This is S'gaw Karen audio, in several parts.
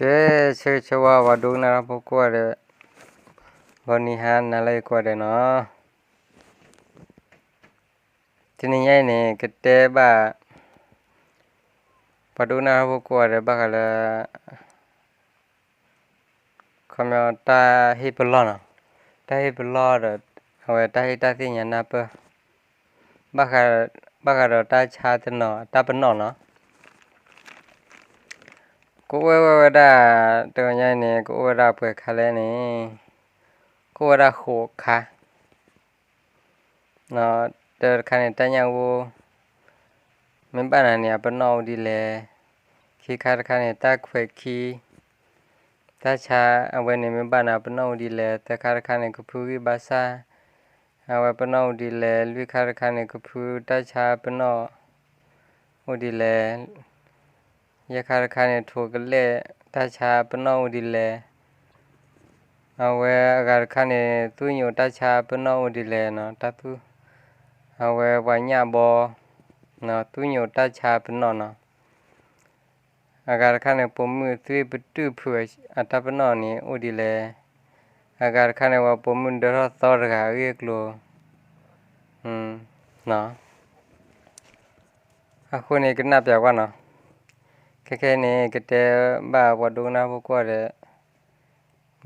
ကဲ, ဆၢဂ့ၤဆၢဝါ ပှၤဒိကနၣ်တၢ်ဖိကိးဂၤဒဲး, ဂီၤနံၤဟါနၤလၢအံၤကိးဂၤဒဲးနီၤ. တနံၤညါအံၤန့ၣ် ကတဲဘၣ် ပှၤဒိကနၣ်တၢ်ဖိကိးဂၤဒဲး ဘၣ်ဃးလၢ ခီပညီ တၢ်ဟ့ၣ်ပလီၢ်နီၤ, တၢ်ဟ့ၣ်ပလီၢ်ဒီး အဝဲတၢ်ဟ့ၣ်တၢ်သ့ၣ်ညါနၢ်ပၢၢ် ဘၣ်ဃးဒီးတၢ်ဆါတနီၤ တၢ်ပနီၣ်နီၤ. ကအိၣ်ဝဲဝဲဒၣ် တဂီၤညါအံၤန့ၣ် ကအိၣ်ဝဲဒၣ်ပှဲၤခါလဲၣ်န့ၣ်, ကအိၣ်ဝဲဒၣ်ဃိးခါ တၢတခါန့ၣ် တၢ်ညၣ်ဂိၢ် မ့ၢ်ဘၣ်နၤန့ၣ် အပနီၣ်အိၣ်ဒ်လဲၣ်. ခံခါတခါန့ၣ် တၢ်ခွဲးခံ တၢ်ဆါ အဝဲန့ၣ်မ့ၢ်ဘၣ်နၤ အပနီၣ်အိၣ်ဒ်လဲၣ်. သၢခါတခါန့ၣ် ကဖုဂံၢ်ဘါစၢ် အဝဲပနီၣ်အိၣ်ဒ်လဲၣ်. လွံၢ်ခါတခါန့ၣ် ကဖုတၢ်ဆါပနီၣ်အိၣ်ဒ်လဲၣ်. ယဲၢ်ခါတခါန့ၣ် ထိးကလဲၣ် တၢ်ဆါပနီၣ်အိၣ်ဒ်လဲၣ်. အဝဲအဂၤတခါန့ၣ် သူၣ်ညိးတၢ်ဆါပနီၣ်အိၣ်ဒ်လဲၣ်နီၤ, တၢ်သူၣ်, အဝဲပှၤညၣ်ဘီ သူၣ်ညိးတၢ်ဆါပနီၣ်နီၤ. အဂၤတခါန့ၣ် ပိာ်မုၣ်သွံၣ်ပတုာ်ဖုးအတၢ်ပနီၣ်န့ၣ်အိၣ်ဒ်လဲၣ်. အဂၤတခါန့ၣ် ပှၤပိာ်မုၣ်ဒၢထီၣ်သီတဂၤအဂ့ၢ်အကျိၤ အဃိန့ၣ် ကနၣ်ပျးကွၢ်နီၤ. ခဲခဲအံၤန့ၣ် ကတဲဘၣ်ပှၤဒိကနၣ်ဖိကိးဂၤဒဲး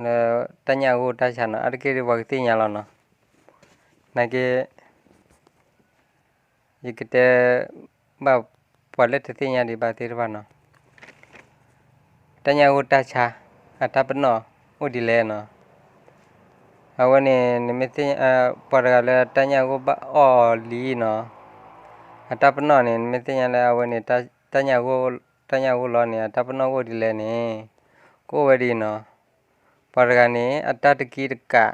လၢတၢ်ညၣ်ဂိၢ်တၢ်ဆါနီၤ, အါတက့ၢ်ဒ်ပှၤကသ့ၣ်ညါလီၤနီၤ. နာ်က့ ယကတဲဘၣ်ပှၤလၢတသ့ၣ်ညါဒံးဘၣ်သ့ၣ်တဖၣ်နီၤ. တၢ်ညၣ်ဂိၢ်တၢ်ဆါ အတၢ်ပနီၣ်အိၣ်ဒ်လဲၣ်နီၤ. အဝဲန့ၣ် နမ့ၢ်သ့ၣ်ညါ ပှၤတဂၤလၢတၢ်ညၣ်ဂိၢ်ဘၣ်အီၣ်အီၤလံနီၤ, အတၢ်ပနီၣ်န့ၣ် နမ့ၢ်သ့ၣ်ညါလၢအဝဲန့ၣ် တၢ်ညၣ်ဂိၢ်လီၤန့ၣ် အတၢ်ပနီၣ်ကအိၣ်ဒ်လဲၣ်န့ၣ် ကအိၣ်ဝဲဒ်အံၤနီၤ. ပှၤတဂၤန့ၣ် အတၢ်တကံတကး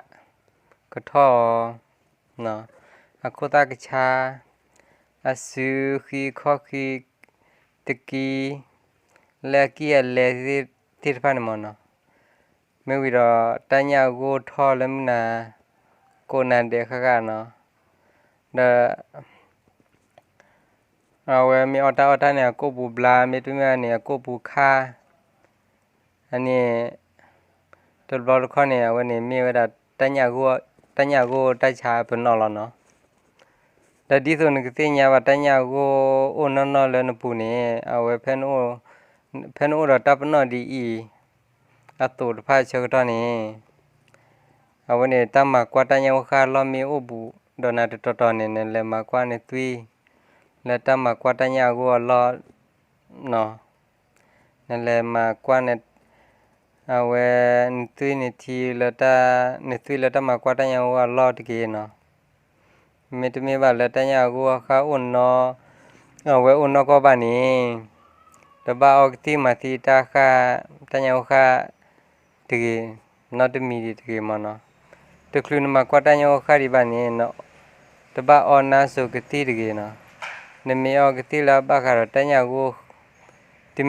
ကထီၣ်အီၤ အခိၣ်သၣ်ကဆါ အစုဃံခီၣ်ဃံ တကံ လၢအကံၢ်အလဲသ့ၣ်တဖၣ်န့ၣ်မ့ၢ်နီၤ. မ့ၢ်ဝံၤဒီး တၢ်ညၣ်အဂိၢ်ထီၣ်လၢမုၢ်နၤ ကိးနၤဒဲးဃၣ်ဃၣ်နီၤ. ဒီး အဝဲမ့ၢ်အီၣ်တၢ်အီၣ်တၢ်န့ၣ် အကိာ်ပူၤဘျါ မ့တမ့ၢ်န့ၣ် အကိာ်ပူၤခါ အန့ၣ် တဘျီတခီၣ်န့ၣ် အဝဲန့ၣ်မ့ၢ်ဝဲဒၣ် တၢ်ညၣ်ဂိၢ်တၢ်ဆါပနီၣ်လီၤနီၤ. ဒီးဒ်သိးနကသ့ၣ်ညါဘၣ် တၢ်ညၣ်ဂိၢ်အိၣ်နီၢ်နီၢ်လၢနပူၤန့ၣ် အဝဲ ဖဲနအိၣ်ဒီးတၢ်ပနီၣ်ဒ်အံၤ အသိးတဖၣ်ဆၢကတီၢ်န့ၣ် အဝဲန့ၣ် တၢ်မၤကွၢ်တၢ်ညၣ်ဂိၢ်ဃၣ်အလီၢ်မ့ၢ်အိၣ်ဘူးဒီးနၤတတီၤတီၤန့ၣ် နလဲၤမၤကွၢ်နသွံၣ် လၢတၢ်မၤကွၢ်တၢ်ညၣ်ဂိၢ်အလီၢ်နီၤ. နလဲၤမၤကွၢ်န့ၣ် အဝဲ နသွံၣ်နထံလၢ နသွံၣ်လၢတၢ်မၤကွၢ်တၢ်ညၣ်ဂိၢ်အလီၢ်တက့ၢ်နီၤ. မ့တမ့ၢ်ဘၣ်လၢတၢ်ညၣ်ဂိၢ်ဃၣ်အိၣ်နီၢ် အဝဲအိၣ်နီၢ်ကီၢ်ဘၣ်န့ၣ် တဘၣ်အီကသံၣ်မၤသံတၢ်ဃၣ် တၢ်ညၣ်ဂိၢ်ဃၣ်တဂ့ၤ, နီတမံၤဒံးတဂ့ၤမ့ၢ်နီၤ. တချုးနမၤကွၢ်တၢ်ညၣ်ဂိၢ်ဃၣ်ဒံးဘၣ်န့ၣ် တဘၣ်အီနါစိၤကသံၣ်တဂ့ၤနီၤ. နမ့ၢ်အီကသံၣ်လၢအဘၣ်ဃးဒီးတၢ်ညၣ်ဂိၢ် တမံၤမံၤဒီး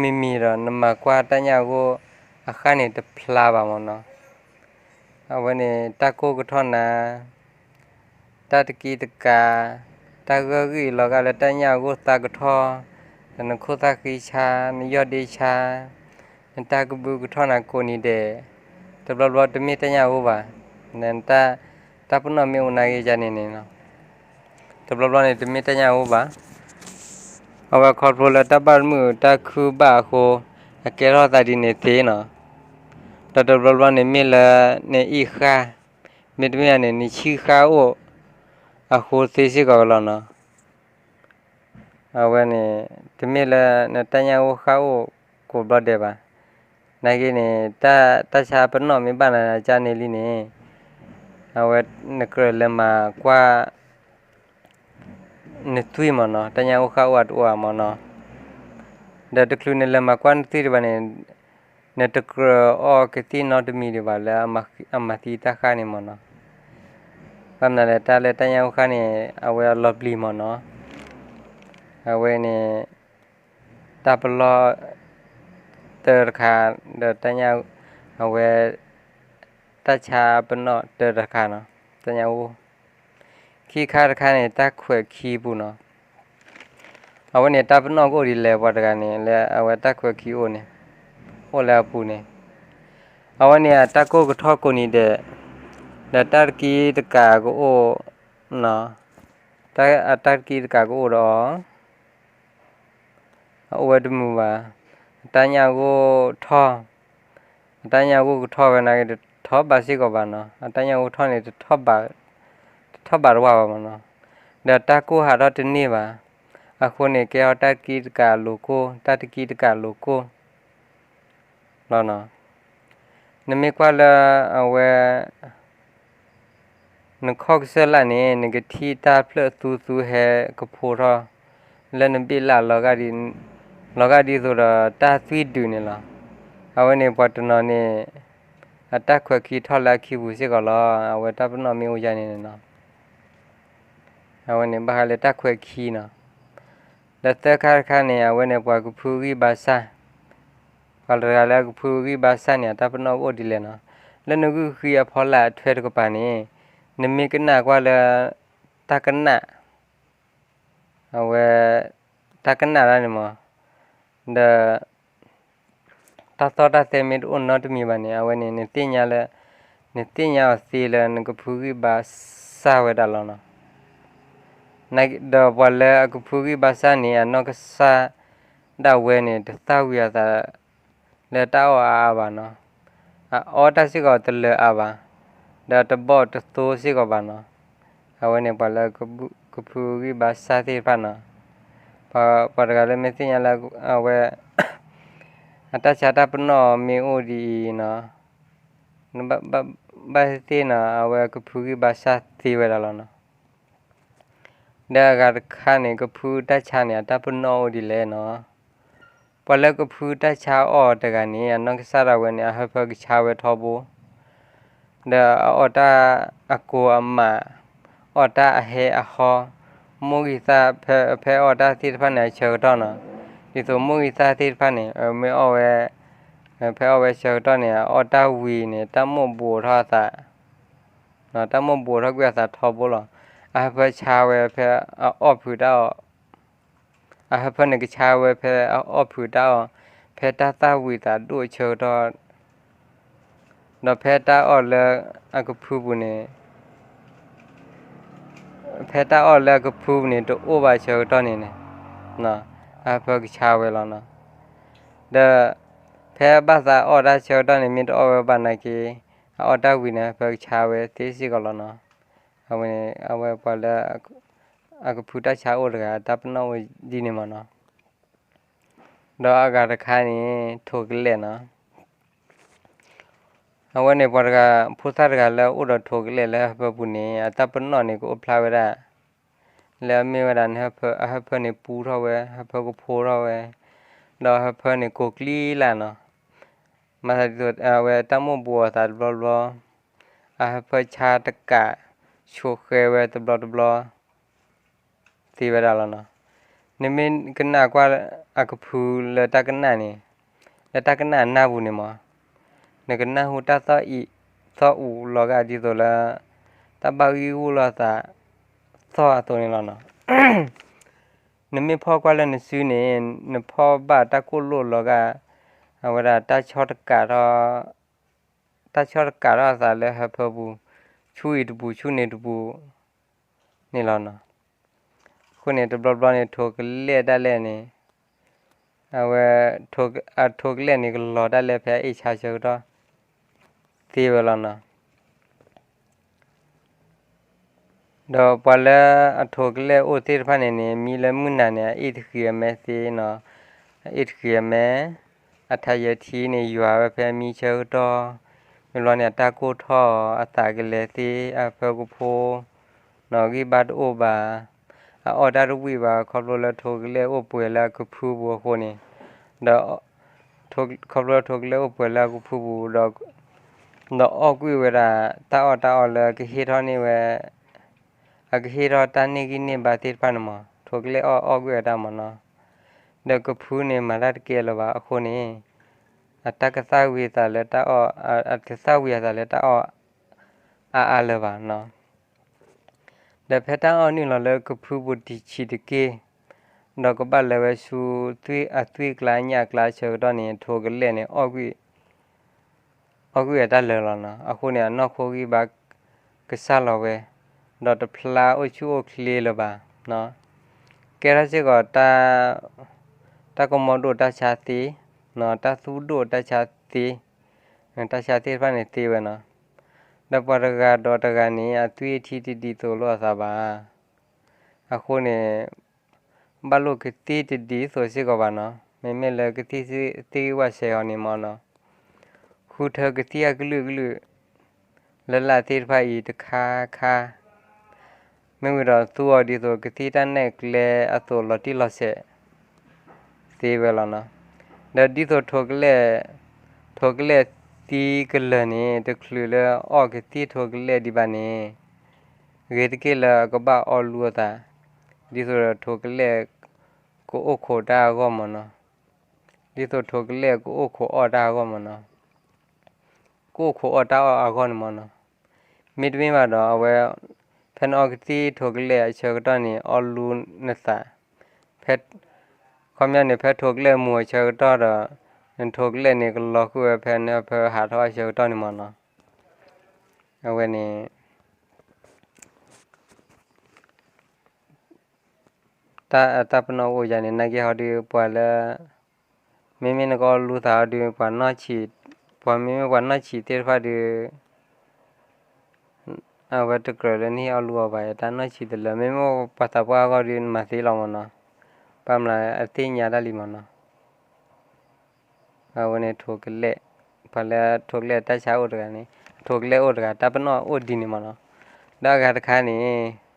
နမၤကွၢ်တၢ်ညၣ်ဂိၢ်အဃၣ်န့ၣ်တဖျါဘၣ်မ့ၢ်နီၤ. အဝဲန့ၣ် တၢ်ကိၢ်ကထီၣ်နၤ တၢ်တကံတကး တၢ်ဂၢၢ်ဂံၢ်လီၤဂာ်လၢတၢ်ညၣ်ဂိၢ်သးကထီၣ်, ဒီးနခိၣ်သၣ်ဃံဆါ, နယီၢ်ဒ့ဆါ, နတၢ်ကဘုကထီၣ်နၤကိးနံၤဒဲး, တဘျီဘျီတမ့ၢ်တၢ်ညၣ်ဂိၢ်ဘၣ်, နတၢ်ပနီၣ်မ့ၢ်အိၣ်နၤဂ့ၤယၤန့ၣ်န့ၣ်လီၤ. တဘျီဘျီန့ၣ် တမ့ၢ်တၢ်ညၣ်ဂိၢ်ဘၣ်. အဝဲခီဖျိလၢတၢ်ဘၣ်မုာ်တၢ်ခုၣ်ဘၣ်အဃိ အကဲထီၣ်သးဒ်န့ၣ်သ့နီၤ. ဒီးတဘျီဘျီန့ၣ်မ့ၢ်လၢ နအံၣ်ဃၣ်, မ့တမ့ၢ်န့ၣ် နဆံၣ်ဃၣ်အိၣ်အဃိသ့စ့ၢ်ကီးလီၤနီၤ. အဝဲန့ၣ် တမ့ၢ်လၢနတၢ်ညၣ်ဂိၢ်ဃၣ်အိၣ်ကိးဘျီဒဲးဘၣ်. နာ်က့န့ၣ် တၢ်ဆါပနီၣ်မ့ၢ်ဘၣ်နၤကန့ၣ်လံန့ၣ် အဝဲနကြၢးလဲၤမၤကွၢ် နသွံၣ်မ့ၢ်နီၤ, တၢ်ညၣ်ဂိၢ်ဃၣ်အိၣ်အတအိၣ်ဧါမ့ၢ်နီၤ. ဒီးတချုးနလဲၤမၤကွၢ်နသွံၣ်ဒံးဘၣ်န့ၣ် နတကြၢးအီကသံၣ်နီတမံၤဒံးဘၣ်လၢအမၤသံတၢ်ဃၣ်န့ၣ်မ့ၢ်နီၤ. ဘၣ်မနုၤလဲၣ် တၢ်လၢတၢ်ညၣ်ဂိၢ်ဃၣ်န့ၣ် အဝဲအလီၤပျံၤမ့ၢ်နီၤ. အဝဲန့ၣ် တၢ်ပလီၢ်တၢတခါ ဒီးတၢ်ညၣ် အဝဲ တၢ်ဆါပနီၣ်တၢတခါနီၤ, တၢ်ညၣ်ဂိၢ်. ခံခါတခါန့ၣ် တၢ်ခွဲးခံပူၤနီၤ. အဝဲန့ၣ် တၢ်ပနီၣ်ကအိၣ်ဒ်လဲၣ် ပှၤတဂၤန့ၣ် လၢအဝဲတၢ်ခွဲးခံအိၣ်န့ၣ် အိၣ်လၢအပူၤန့ၣ်, အဝဲန့ၣ်အတၢ်ကိၢ်ကထီၣ်ကိးနံၤဒဲး, ဒီးတၢ်တကံတကးကအိၣ်, တၢ်တကံတကးကအိၣ်ဒီးအီၤ အအိၣ်ဝဲတမုာ်ဘၣ်. အတၢ်ညၣ်ဂိၢ်ထီၣ်, အတၢ်ညၣ်ဂိၢ်ကထီၣ်ဝဲနာ်က့ တထီၣ်ဘးစ့ၢ်ကီးဘၣ်နီၤ. အတၢ်ညၣ်ဂိၢ်ထီၣ်န့ၣ် တထီၣ်ဘးတဝၢ်ဘၣ်မနီၤ. ဒီးတၢ်ကိၢ်ဟးထီၣ်တန့ၢ်ဘၣ်. အဃိန့ၣ် ကဲထီၣ်တၢ်တကံတကးလိၤကိၢ်, တၢ်တကံတကးလိၤကိၢ်လီၤနီၤ. နမ့ၢ်ကွၢ်လၢအဝဲ နခီၣ်ကစၢၢ်လၢ်န့ၣ် နကထံၣ်တၢ်ဖျၢၣ်သူသူဟဲကဖိထီၣ် လၢနဘ့ၣ်လၢ် လီၤဂာ်ဒ်သိးဒီးတၢ်သွံၣ်ဒုးန့ၣ်လီၤ. အဝဲန့ၣ်ပှၤတနီၤန့ၣ် အတၢ်ခွဲးခံထီၣ်လၢအခံပူၤစ့ၢ်ကီးလီၤ. အဝဲတၢ်ပနီၣ်မ့ၢ်အိၣ်ယါန့ၣ်န့ၣ်နီၤ. အဝဲန့ၣ်ဘၣ်ဃးလၢတၢ်ခွဲးခံနီၤ. ဒီးသၢခါတခါန့ၣ် အဝဲန့ၣ်ပှၤကဖုဂံၢ်ဘါစၢ်, ပှၤတဂၤလၢအကဖုဂံၢ်ဘါစၢ်န့ၣ် အတၢ်ပနီၣ်အိၣ်ဒ်လဲၣ်နီၤ. လၢနဂုၢ်ဃံအဖီလာ်အထွဲတကပၤန့ၣ် နမ့ၢ်ကနၣ်ကွၢ်လၢ တၢ်ကနၣ် အဝဲ တၢ်ကနၣ်တၢ်န့ၣ်မး, ဒီး တၢ်သီၣ်တၢ်သဲမ့ၢ်တအိၣ်နီတမံၤဘၣ်န့ၣ် အဝဲန့ၣ် နသ့ၣ်ညါလၢ နသ့ၣ်ညါအီၤသ့လၢနကဖုဂံၢ်ဘါစၢ်ဝဲဒၣ်လီၤနီၤ. ဒီးပှၤလၢအကဖုဂံၢ်ဘါစၢ်န့ၣ် အနီၢ်ကစၢ်ဒၣ်ဝဲန့ၣ် တသၣ်ဝံၤအသး လၢတၢ်အီၣ်အါအါဘၣ်နီၤ. အအီၣ်တၢ်စ့ၢ်ကီးတလၢအါဘၣ်, ဒီးတဘီၣ်တသိစ့ၢ်ကီးဘၣ်နီၤ. အဝဲန့ၣ်ပှၤလၢ ကဖုဂံၢ်ဘါစၢ်သ့ၣ်တဖၣ်နီၤ. ပှၤတဂၤလၢမ့ၢ်သ့ၣ်ညါလၢအဝဲ အတၢ်ဆါတၢ်ပနီၣ်မ့ၢ်အိၣ်ဒ်အံၤနီၤ, ဘၣ်သ့ၣ်နီၤ အဝဲကဖုဂံၢ်ဘါစၢ်သ့ဝဲဒၣ်လီၤနီၤ. ဒီးအဂၤတခါန့ၣ် ကဖုတၢ်ဆါန့ၣ် အတၢ်ပနီၣ်အိၣ်ဒ်လဲၣ်နီၤ. ပှၤလၢကဖုတၢ်ဆါအီၣ်တဂၤန့ၣ် အနီၢ်ကစၢ်ဒၣ်ဝဲန့ၣ် အဟၢဖၢကဆါဝဲထီဘိ ဒီးအအီၣ်တၢ်အကိၤအမး, အီၣ်တၢ်အဟဲအဟီ, မိၢ်ဂံၢ်သၣ် ဖဲအီၣ်တၢ်သ့ၣ်တဖၣ်န့ၣ် အဆၢကတီၢ်နီၤ. ဒ်သိးမိၢ်ဂံၢ်သၣ်သ့ၣ်တဖၣ်န့ၣ် မ့ၢ်အီၣ်ဝဲ, ဖဲအီၣ်ဝဲဆၢကတီၢ်န့ၣ် အအီၣ်တၢ်ဝံၤန့ၣ် တၢ်မိၣ်ဘိးထီၣ်အသး, တၢ်မိၣ်ဘိးထီၣ်ကွံာ်အသးထီဘိလီၤ. အဟၢဖၢဆါဝဲဖဲအအီၣ်ဖုးတၢ်အီၣ်, အဟၢဖၢန့ၣ်ကဆါဝဲဖဲအအီၣ်ဖုးတၢ်အီၣ်, ဖဲတၢ်သၣ်ဝံၤသးဒိၣ်ဆၢကတီၢ်, ဒီးဖဲတၢ်အီၣ်လၢအကဖုပူၤန့ၣ် ဖဲတၢ်အီၣ်လၢအကဖုပူၤန့ၣ် တအိၣ်ဘၣ်ဆၢကတီၢ်န့ၣ်န့ၣ်, အဟၢဖၢကဆါဝဲလီၤနီၤ. ဒီးဖဲဘၣ်သးအီၣ်တၢ်ဆၢကတီၢ်န့ၣ် မ့ၢ်တအီၣ်ဝဲဘၣ်နာ်က့, အအီၣ်တၢ်ဝံၤန့ၣ် အဟၢဖၢကဆါဝဲသ့စ့ၢ်ကီးလီၤနီၤ. အဝဲန့ၣ် အဝဲပှၤလၢ အကဖုတၢ်ဆါအိၣ်တဂၤ တၢ်ပနီၣ်အိၣ်ဒ်န့ၣ်မးနီၤ. ဒီးအဂၤတခါန့ၣ် ထိးကလဲၣ်နီၤ. အဝဲန့ၣ်ပှၤတဂၤ ဖိသၣ်တဂၤလၢအအိၣ်ဒီးထိးကလဲၣ်လၢဟၢဖၢပူၤန့ၣ် အတၢ်ပနီၣ်န့ၣ် ကအိၣ်ဖျါဝဲဒၣ် လၢအမ့ၢ်ဝဲဒၣ် အဟၢဖၢန့ၣ်ပူထီၣ်ဝဲ, ဟၢဖၢကဖိထီၣ်ဝဲ, ဒီးဟၢဖၢန့ၣ်ကိးကျံလၢ်နီၤ. မၤသးဒ်သိး အဝဲတၢ်မိၣ်ဘိးအသးတဘျီဘျီ, အဟၢဖၢဆါတကး ဆိးဃဲဝဲတဘျီတဘျီ သ့ဝဲဒၣ်လီၤနီၤ. နမ့ၢ်ကနၣ်ကွၢ်အကဖုလၢတၢ်ကနၣ်န့ၣ်, လၢတၢ်ကနၣ်အနၢ်ပူၤန့ၣ်မး, နကနၢ်ဟူတၢ်သီၣ်အံၤ သီၣ်အူလီၤဂာ်ဒ်သိးလၢ တၢ်ဘၣ်ဂံၢ်ဂူၢ်လိာ်သး သီၣ်အသိးန့ၣ်လီၤနီၤ. နမ့ၢ်ဖီၣ်ကွၢ်လၢနစုန့ၣ် နဖီၣ်ဘၣ်တၢ်ကိၢ်လိာ်လီၤဂာ် အဝဲဒၣ်တၢ်ဆီတကးထီၣ် တၢ်ဆီတကးထီၣ်အသးလၢဟၢဖၢပူၤ, ဆူအံၤတပူၤ ဆူန့ၣ်တပူၤန့ၣ်လီၤနီၤ. အဃိန့ၣ် တဘျီဘျီန့ၣ် ထိးကလဲၣ်ဒၣ်လဲာ်န့ၣ်, အဝဲ အထိးကလဲၣ်န့ၣ် ကလီၤဒၣ်လဲာ်ဖဲအအ့ၣ်ဆါဆၢကတီၢ် သ့ဝဲလီၤနီၤ. ဒီးပှၤလၢအထိးကလဲၣ်အိၣ်သ့ၣ်တဖၣ်န့ၣ်န့ၣ် မံလၢမုၢ်နၤန့ၣ် အအ့ၣ်တဃံးအမဲသ့နီၤ, အအ့ၣ်တဃံးအမဲ, အထးယဲၢ်ထံန့ၣ် ယွၤဝဲဖဲမံဆၢကတီၢ်, မ့ၢ်ဘျီန့ၣ် အတၢ်ကိၢ်ထီၣ် အသးကလဲၤသ့ အဟၢဖၢကဖိ နီၤ ဂံၢ်ဘါတအိၣ်ဘၣ်, အအီၣ်တၢ်တဝံၣ်ဘၣ် ခီဖျိလၢထိးကလဲၣ်အိၣ်ပှဲၤလၢအကဖုပူၤအဃိန့ၣ်, ဒီး ခီဖျိထိးကလဲၣ်အိၣ်ပှဲၤလၢအကဖုပူၤဒီး ဒီးအီၣ်ကွံာ်ဝဲဒၣ် တၢ်အီၣ်တၢ်အီလၢအကဟ့ၣ်ထီၣ်န့ၢ်ဝဲ, အကဟ့ၣ်ထီၣ်တၢ်န့ၢ်ဂံၢ်န့ၢ်ဘါသ့ၣ်တဖၣ်န့ၣ်မး ထိးကလဲၣ်အီၣ်အီၣ်ကွံာ်ဝဲဒၣ်မးနီၤ. ဒီးကဖုန့ၣ်မၤတၢ်တကဲလၢၤဘၣ်အဃိန့ၣ်, အတၢ်ကသၣ်ဝံၤအသးလၢတၢ်အီၣ်, အတသၣ်ဝံၤအသးလၢတၢ်အီၣ် အါအါလၢၤဘၣ်နီၤ. ဒီးဖဲတၢ်အီၣ်နုာ်လီၤလၢကဖုပူၤတဆံးတက့ၢ်, ဒီးကဘၣ်လဲၤဝဲဆူ အသွံၣ်အကျါအညၣ်အကျါအဆၢကတီၢ်န့ၣ် ထိးကလဲၣ်န့ၣ် အီၣ်ကွံာ်အတၢ်လၢာ်လီၤနီၤ. အဃိန့ၣ် အနီၢ်ခိဂံၢ်ဘါကစၢ်လီၤဝဲ, ဒီးတဖျါအိၣ်ဆူၣ်အိၣ်ချ့လၢၤဘၣ်. ကဲထီၣ်စ့ၢ်ကီး တၢ်ကမီၤဒိၣ်တၢ်ဆါသ့, တၢ်သူၣ်ဒိၣ်တၢ်ဆါသ့, တၢ်ဆါသ့ၣ်တဖၣ်န့ၣ်သ့ဝဲနီၤ. ဒီးပှၤတဂၤဒီးတဂၤန့ၣ် အသွံၣ်ထံတဒ်သိးလိာ်အသးဘၣ်. အဃိန့ၣ် ဘၣ်လိာ်ကသံၣ်တဒ်သိးစ့ၢ်ကီးဘၣ်နီၤ. မ့မ့ၢ်လၢကသံၣ်သ့ၣ်ဂံၢ်ဝၣ်စဲးအီၤန့ၣ်မ့ၢ်နီၤ, ဃုထၢကသံၣ်အကလုာ်ကလုာ် လၢလာ်သ့ၣ်တဖၣ်အံၤတခါခါ, မ့ၢ်ဝံၤဒီးသူအီၤဒ်သိးကသံၣ်တၢ်နဲၣ်ကျဲအသိးလီၤတံၢ်လီၤဆဲး သ့ဝဲလီၤနီၤ. ဒီးဒ်သိးထိးကလဲၣ်, ထိးကလဲၣ်သံကလၢာ်န့ၣ် တချုးလၢအီၣ်ကသံၣ်ထိးကလဲၣ်ဒံးဘၣ်န့ၣ် ဂ့ၤတက့ၢ်လၢအကဘၣ်အီၣ်လူၤအသး, ဒ်သိးဒီးထိးကလဲၣ်ကအိၣ်ခိးတၢ်အဂီၢ်မ့ၢ်နီၤ, ဒ်သိးထိးကလဲၣ်ကအိၣ်ခိးအီၣ်တၢ်အဂီၢ်မ့ၢ်နီၤ, ကအိၣ်ခိးအီၣ်တၢ်အီၣ်အဂီၢ်န့ၣ်မ့ၢ်နီၤ. မ့တမ့ၢ်ဘၣ်ဒီး အဝဲ ဖဲနအီၣ်ကသံၣ်ထိးကလဲၣ်အဆၢကတီၢ်န့ၣ် အီၣ်လူၤနသး, ဖဲ ခီပညီန့ၣ် ဖဲထိးကလဲၣ်မူၤအဆၢကတီၢ်ဒီး နထိးကလဲၣ်န့ၣ်ကလီၤဃုာ်ဝဲဖဲနဖၢဟးထီၣ်အဆၢကတီၢ်န့ၣ်မ့ၢ်နီၤ. အဝဲန့ၣ် တၢ်အတၢ်ပနီၣ်အိၣ်ယၤန့ၣ် နာ်က့ဟီဒုး ပှၤလၢ မ့မ့ၢ်နကအီၣ်လူၤသးဟီဒုး ပှၤနီၢ်ဆံး, ပှၤမ့မ့ၢ်ပှၤနီၢ်ဆံးသ့ၣ်တဖၣ်ဒုး အဝဲတကြၢးလၢနဟ့ၣ်အီၣ်လူၤအီၤဘၣ် တၢ်နီၢ်ဆံးတလၢာ်, မ့မ့ၢ်ပှၤသးပှၢ်အဂီၢ်ဒုး နမၤသ့လီၤမ့ၢ်နီၤ, ဘၣ်မနုၤအသ့ၣ်ညါတၢ်လံမ့ၢ်နီၤ. အဝဲန့ၣ်ထိးကလဲၣ်, ပှၤလၢထိးကလဲၣ်တၢ်ဆါအိၣ်တဂၤန့ၣ် ထိးကလဲၣ်အိၣ်တဂၤ တၢ်ပနီၣ်အိၣ်ဒ်န့ၣ်မ့ၢ်နီၤ. ဒီးအဂၤတခါန့ၣ်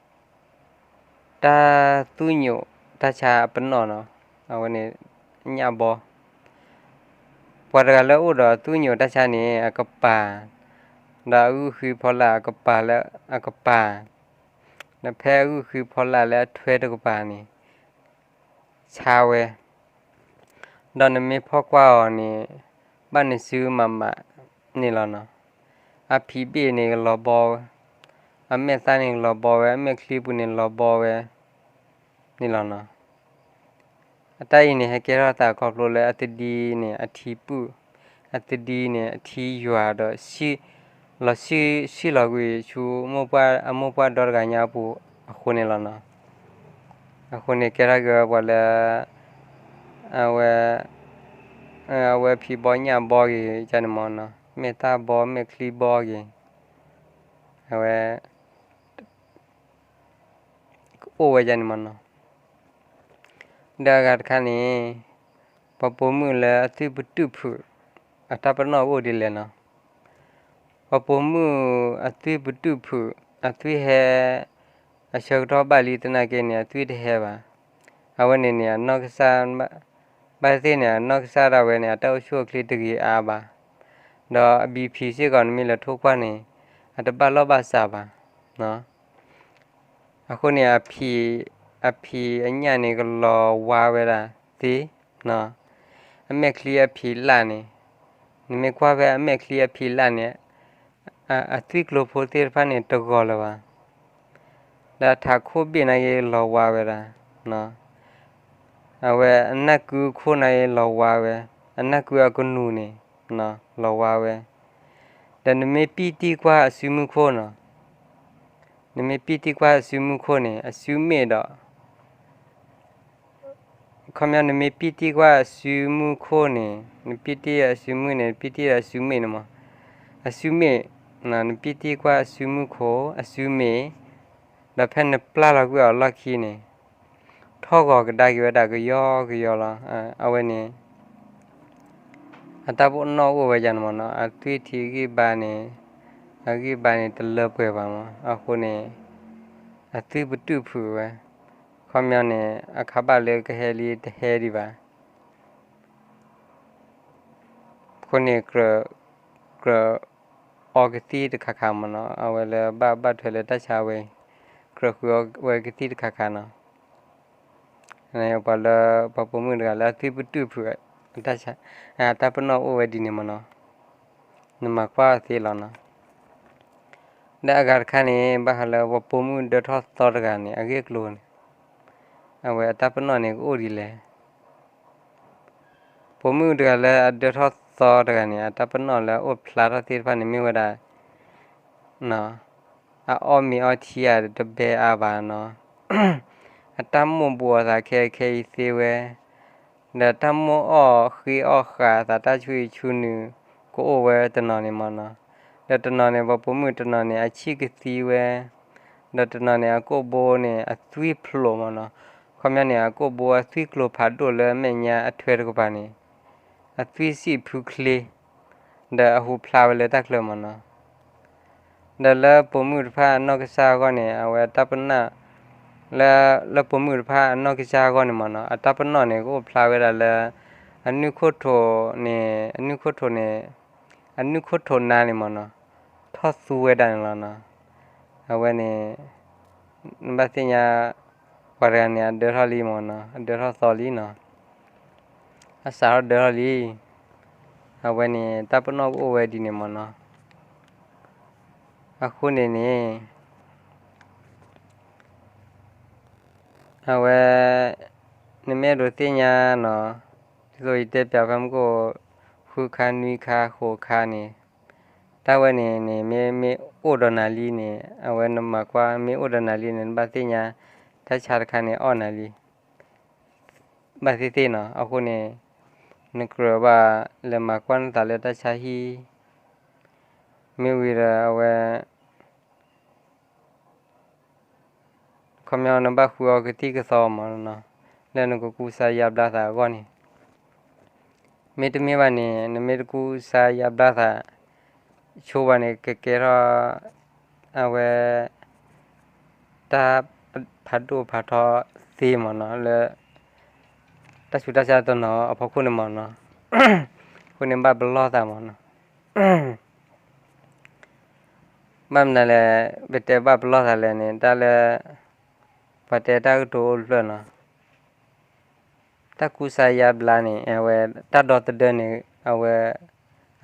တၢ်သူၣ်ညိးတၢ်ဆါအပနီၣ်နီၤ, အဝဲန့ၣ် ညၣ်ဘီ, ပှၤတဂၤလၢအိၣ်ဒီးသူၣ်ညိးတၢ်ဆါန့ၣ် အကပၤ, ဒီးအဂုာ်ဃံဖီလာ်အကပၤလၢအကပၤ, ဒီးဖဲအဂုာ်ဃံဖီလာ်လၢအထွဲတကပၤန့ၣ် ဆါဝဲ ဒီးနမ့ၢ်ဖီၣ်ကွၢ်အီၤန့ၣ် ဘၣ်နစုမးမးန့ၣ်လီၤနီၤ. အဖံးဘ့ၣ်န့ၣ်ကလီၤဘီဝဲ, အမဲာ်သၣ်န့ၣ်ကလီၤဘီဝဲ, အမဲာ်ချံပူၤန့ၣ်လီၤဘီဝဲန့ၣ်လီၤနီၤ. အတၢ်အံၤန့ၣ် ဟဲကဲထီၣ်သးခီဖျိလၢအသဒံန့ၣ် အထံပုၢ်, အသဒံန့ၣ် အထံယွၤဒီး လီၤဆံၣ်လီၤကွံာ်ဆူ မိၢ်ပှၢ်အမိၢ်ပှၢ်ဒီတဂၤညါအပူၤအဃိန့ၣ်လီၤနီၤ. အဃိန့ၣ် ကဲထီၣ်က့ၤဝဲပှၤလၢ အဝဲ အဝဲဖံးဘီညၣ်ဘီဂ့ၤန့ၣ်မ့ၢ်နီၤ, မဲာ်သၣ်ဘီ မဲာ်ချံဘီဂ့ၤ, အဝဲ အိၣ်ဝဲယၤန့ၣ်မ့ၢ်နီၤ. ဒီးအဂၤတခါန့ၣ် ပှၤပိာ်မုၣ်လၢအသွံၣ်ပတုာ်ဖုး အတၢ်ပနီၣ်အိၣ်ဒ်လဲၣ်နီၤ. ပှၤပိာ်မုၣ်အသွံၣ်ပတုာ်ဖုး အသွံၣ်ဟဲ အဆၢကတီၢ်ဘၣ်လံသနာ်က့န့ၣ် အသွံၣ်တဟဲဘၣ်. အဝဲန့ၣ်န့ၣ် အနီၢ်ကစၢ် ဘၣ်သ့ၣ်န့ၣ် အနီၢ်ကစၢ်ဒၣ်ဝဲန့ၣ် အတၢ်အိၣ်ဆူၣ်အိၣ်ချ့တဂ့ၤအါဘၣ်. ဒီးအဘံဖံးစ့ၢ်ကီး နမ့ၢ်လဲၤထိၣ်ကွၢ်န့ၣ် အတဘၣ်လီၢ်ဘၣ်စးဘၣ်. အဃိန့ၣ် အဖံး အဖံးအညၣ်န့ၣ်ကလီၤဝါဝဲဒၣ်သ့, အမဲာ်ချံအဖံးလၢ်န့ၣ်, နမ့ၢ်ကွၢ်ဖဲအမဲာ်ချံအဖံးလၢ်န့ၣ် အသွံၣ်ကျိၤဖိသ့ၣ်တဖၣ်န့ၣ် တဂီၤလၢၤဘၣ်. ဒီးထးခိၣ်ဘ့ၣ်နာ်က့လီၤဝါဝဲဒၣ်, အဝဲအနၢ်ကုခိၣ်နာ်က့လီၤဝါဝဲ, အနၢ်ကုအကနူၤန့ၣ် လီၤဝါဝဲ. ဒီးနမ့ၢ်ပံၣ်တံၢ်ကွၢ်အစုမုၢ်ခိၣ်နီၤ, နမ့ၢ်ပံၣ်တံၢ်ကွၢ်အစုမုၢ်ခိၣ်န့ၣ် အစုမ့ၣ်ဒီး ခီပညီ နမ့ၢ်ပံၣ်တံၢ်ကွၢ်အစုမုၢ်ခိၣ်န့ၣ် နပံၣ်တံၢ်အစုမုၢ်န့ၣ် နပံၣ်တံၢ်ဒီးအစုမ့ၣ်န့ၣ်မး, အစုမ့ၣ်, နပံၣ်တံၢ်ကွၢ်အစုမုၢ်ခိၣ် အစုမ့ၣ်, ဒီးဖဲနပျၢ်လီၤကွံာ်အီၤလီၢ်ခံန့ၣ် ထီၣ်ဂီၤကဒါက့ၤဝဲဒၣ်ကယီကယီလီၤ. အဝဲန့ၣ် အတၢ်ပနီၣ်အိၣ်ဝဲယၤန့ၣ်မးနီၤ, အသွံၣ်ထံဂံၢ်ဘါန့ၣ်, အဂံၢ်ဘါန့ၣ်တလၢပှဲၤဘၣ်မး, အဃိန့ၣ် အသွံၣ်ပတုာ်ဖုးဝဲ, ခီပညီန့ၣ် အခါဘၣ်လၢကဟဲလံတဟဲဒံးဘၣ်. အဃိန့ၣ် ကြၢးအီကသံၣ်တခါခါမးနီၤ, အဝဲလၢဘၣ်ဘၣ်ထွဲလၢတၢ်ဆါဝဲအံၤ, ကြၢးဃုအီဝဲကသံၣ်တခါခါနီၤ. ပှၤလၢ ပှၤပိာ်မုၣ်တဂၤလၢအသွံၣ်ပတုာ်ဖုး တၢ်ပနီၣ်အိၣ်ဝဲဒ်န့ၣ်မးနီၤ, နမၤကွၢ်သ့လီၤနီၤ. ဒီးအဂၤတခါန့ၣ် ဘၣ်ဃးလၢပှၤပိာ်မုၣ်ဒၢထီၣ်သီတဂၤန့ၣ် အဂ့ၢ်အကျိၤန့ၣ်, အဝဲအတၢ်ပနီၣ်န့ၣ်ကအိၣ်ဒ်လဲၣ်. ပိာ်မုၣ်တဂၤလၢအဒၢထီၣ်သီတဂၤန့ၣ် အတၢ်ပနီၣ်လၢအအိၣ်ဖျါထီၣ်သ့ၣ်တဖၣ်န့ၣ်မ့ၢ်ဝဲဒၣ် အအီၣ်မ့ၤအီထံဧါတဘဲအါဘၣ်နီၤ, အတၢ်မိၣ်ဘူးအသးခဲခဲအံၤသ့ဝဲ, ဒီးတၢ်မိၣ်အီၣ်ဃ့အီၣ်ဃာ်အသးတၢ်ဆူၣ်ဆူၣ်နုာ်ကအိၣ်ဝဲတနီၤန့ၣ်မ့ၢ်နီၤ, ဒီးတနီၤန့ၣ် ပှၤပိာ်မုၣ်တနီၤန့ၣ် အဆံၣ်ကသံဝဲ, ဒီးတနီၤန့ၣ် အကိာ်ဘိန့ၣ် အသွံၣ်ဖျိးမ့ၢ်နီၤ, ခီပညီန့ၣ် အကိာ်ဘိအသွံၣ်ကျိၤဖးဒိၣ်လၢအမဲာ်ညါအထွဲတကပၤန့ၣ် အသွံၣ်စံၣ်ဖုချ့, ဒီးအဟူးဖျါဝဲလၢတၢ်ချၢမ့ၢ်နီၤ. ဒီးလၢပိာ်မုၣ်တဖၣ်အနီၢ်ကစၢ်အဂီၢ်န့ၣ် အဝဲတၢ်ပနီၣ် လၢ လၢပိာ်မုၣ်တဖၣ်အနီၢ်ကစၢ်အဂီၢ်န့ၣ်မ့ၢ်နီၤ အတၢ်ပနီၣ်န့ၣ် ကအိၣ်ဖျါဝဲဒၣ်လၢ အနုၢ်ခိၣ်ထိးန့ၣ် အနုၢ်ခိၣ်ထိးန့ၣ် အနုၢ်ခိၣ်ထိးနါန့ၣ်မ့ၢ်နီၤ ထီၣ်သူဝဲဒၣ်န့ၣ်လီၤနီၤ. အဝဲန့ၣ် နဘၣ်သ့ၣ်ညါ ပှၤတဂၤန့ၣ် အဒၢထီၣ်လံမ့ၢ်နီၤ အဒၢထီၣ်သီလံနီၤ, အစးထီၣ်ဒၢထီၣ်လံ. အဝဲန့ၣ် တၢ်ပနီၣ်ကအိၣ်ဝဲဒ်န့ၣ်မ့ၢ်နီၤ. အဃိန့ၣ်န့ၣ် အဝဲ နမ့ၢ်အဲၣ်ဒိးသ့ၣ်ညါနီၤ, ဒ်သိးယတဲပျးဖဲမုၢ်ကိၣ် ဃုခါနွံခါဃိးခါန့ၣ်, တၢ်ဝဲန့ၣ်န့ၣ် မ့ၢ် မ့ၢ်အိၣ်ဒီးနၤလံန့ၣ် အဝဲနမၤကွၢ် မ့ၢ်အိၣ်ဒီးနၤလံန့ၣ် နဘၣ်သ့ၣ်ညါ တၢ်ဆါတခါန့ၣ် အီၣ်နၤလံ ဘၣ်သ့ၣ်သ့ၣ်နီၤ. အဃိန့ၣ် နကြၢးဘၣ်လဲၤမၤကွၢ်နသးလၢတၢ်ဆါဟံၣ်, မ့ၢ်ဝံၤဒီးအဝဲ ခီပညီနဘၣ်ဃုအီၤကသံၣ်ကသီမ့ၢ်နီၤ, လၢနကကူစါယါဘျါသးအဂီၢ်န့ၣ်, မ့တမ့ၢ်ဘၣ်န့ၣ် နမ့ၢ်တကူစါယါဘျါသး ဆိဘၣ်န့ၣ် ကကဲထီၣ် အဝဲ တၢ်ဖးဒိၣ်ဖးထီသ့မ့ၢ်နီၤ လၢ တၢ်ဆူးတၢ်ဆါတနီၤအဖီခိၣ်န့ၣ်မ့ၢ်နီၤ, အဃိန့ၣ်ဘၣ်ပလီၢ်သးမ့ၢ်နီၤ. ဘၣ်မနုၤလဲၣ် ပတဲဘၣ်ပလီၢ်သးလဲၣ်န့ၣ် တၢ်လၢ ပှၤတဲတၢ်ကတိၤအိၣ်တဖျၢၣ်နီၤ, တၢ်ကူစါယါဘျါန့ၣ် အဝဲ တၢ်ဒီသဒၢန့ၣ် အဝဲ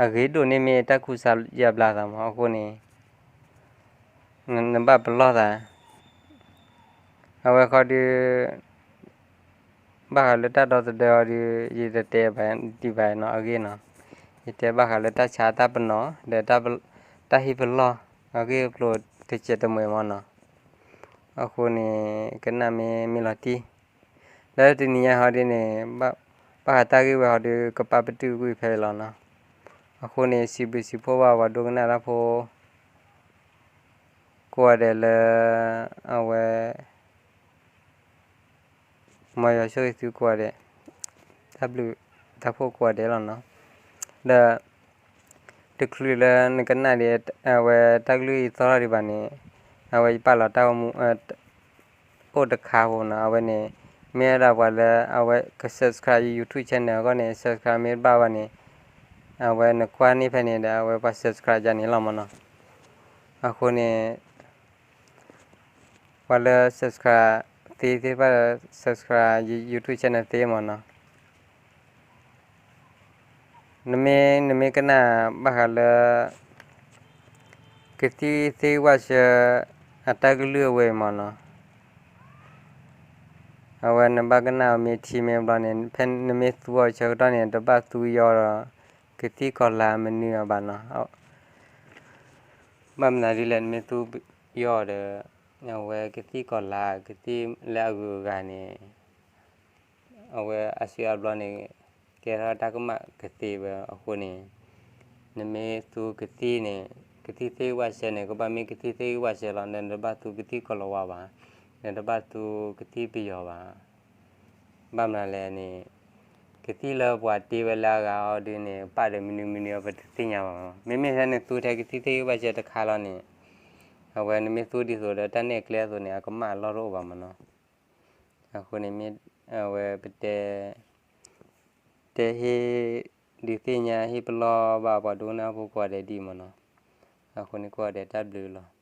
အဂ့ၤဒိၣ်န့ၢ်မ့ၢ်တၢ်ကူစါယါဘျါသးမ့ၢ် အဃိန့ၣ် နဘၣ်ပလီၢ်သး အဝဲဃီဒုး ဘၣ်ဃးလၢတၢ်ဒီသဒၢအီၤဒုး ယတတဲဘၣ်ဒံးဘၣ်နီၤ အဂ့ၢ်နီၤ, ယတဲဘၣ်ဃးလၢတၢ်ဆါတၢ်ပနီၣ် ဒီး တၢ်ဟ့ၣ်ပလီၢ်အဂ့ၢ်အကျိၤတစဲးတမှဲၤမ့ၢ်နီၤ. အဃိန့ၣ် ကနၣ်မ့ၢ်မ့ၢ်လီၤတံၢ် လၢတနံၤညါဟီဒ်န့ၣ် ဘၣ်ဃးတၢ်ဂ့ၢ်ဝဲဟီဒုး ကပာ်ပတုာ်ကွံာ်ဖဲအံၤလီၤနီၤ. အဃိန့ၣ် စံးဘျုးစံးဖှိၣ်ဘၣ်ပှၤဒိကနၣ်တၢ်ဖိ ကိးဂၤဒဲးလၢ အဝဲ မ်ယွၤဆိၣ်ဂ့ၤသုကိးဂၤဒဲး, တၢ်ဘျုးတၢ်ဖှိၣ်ကိးဂၤဒဲးလီၤနီၤ. ဒီး တချုးလၢနကနၣ်ဒံး အဝဲတၢ်ကလုၢ်အံၤသီထီၣ်ဒံးဘၣ်န့ၣ် အဝဲယပာ်လီၤတၢ်ဂီၤမူ အိၣ်တခါဖိနီၤ. အဝဲန့ၣ် မ့ၢ်ဝဲဒၣ်ပှၤလၢအဝဲက subscribe ယ YouTube channel အဂီၢ်န့ၣ် subscribe မ့ၢ်တဘၣ်ဘၣ်န့ၣ် အဝဲနကွၢ်န့ၢ်ဖဲန့ၣ်ဒီး အဝဲပှၤ subscribe ယၤန့ၣ်လီၤမ့ၢ်နီၤ. အဃိန့ၣ် ပှၤလၢ subscribe သ့သ့ၣ်တဖၣ် subscribe ယ YouTube channel သ့မ့ၢ်နီၤ. နမ့ၢ် နမ့ၢ်ကနၣ်ဘၣ်ဃးလၢ ကသံၣ်သ့ၣ်ဝၣ်ဆၢ အတၢ်ကလုၢ်အဝဲအံၤမ့ၢ်နီၤ, အဝဲနဘၣ်ကနၣ်အီၤမ့ၢ်ထံမ့ၢ်ဘျီန့ၣ် ဖဲနမ့ၢ်သူအီၤဆၢကတီၢ်န့ၣ် တဘၣ်သူယီၤဒီး ကသံၣ်ကီၤလၤမနုၤအီၤဘၣ်နီၤ. ဘၣ်မနုၤဒ်လဲၣ် နမ့ၢ်သူယီၤဒီး အဝဲကသံၣ်ကီၤလၤ ကသံၣ်လၢအဂုၤအဂၤန့ၣ် အဝဲအစုအဘျီန့ၣ် ကဲထီၣ်တၢ်ကမၣ်ကသ့ဝဲအဃိန့ၣ် နမ့ၢ်သူကသံၣ်န့ၣ် ကသံၣ်သ့ၣ်ဝၣ်ဆၢန့ၣ် ကဘၣ်မ့ၢ်ကသံၣ်သ့ၣ်ဝၣ်ဆၢလီၤ. နတဘၣ်သူကသံၣ်ကီၤလၤဝါဘၣ်, နတဘၣ်သူကသံၣ်ပယီၤဘၣ်. ဘၣ်မနုၤလဲၣ်န့ၣ် ကသံၣ်လၢပှၤတ့ဝဲလၢအဂၤအီၤဒုးန့ၣ် ပာ်ဒီးမနုၤမနုၤအီၤပတသ့ၣ်ညါဘၣ်မ့ၢ်. မ့မ့ၢ်ထဲနသူထဲကသံၣ်သ့ၣ်ဝၣ်ဆၢတခါလီၤန့ၣ် အဝဲနမ့ၢ်သူဒ်သိးဒီးတၢ်နဲၣ်ကျဲအသိးန့ၣ် အကမၣ်အလီၢ်တအိၣ်ဘၣ်မ့ၢ်နီၤ. အဃိန့ၣ်မ့ၢ် အဝဲပတဲ တဲဟ့ၣ် ဒုးသ့ၣ်ညါဟ့ၣ်ပလီၢ်ဘၣ်ပှၤဒိကနၣ်ဖိကိးဂၤဒဲးဒ်အံၤမ့ၢ်နီၤ. အဃိန့ၣ်ကိးဂၤဒဲးတၢ်ဘျုးလီၤ.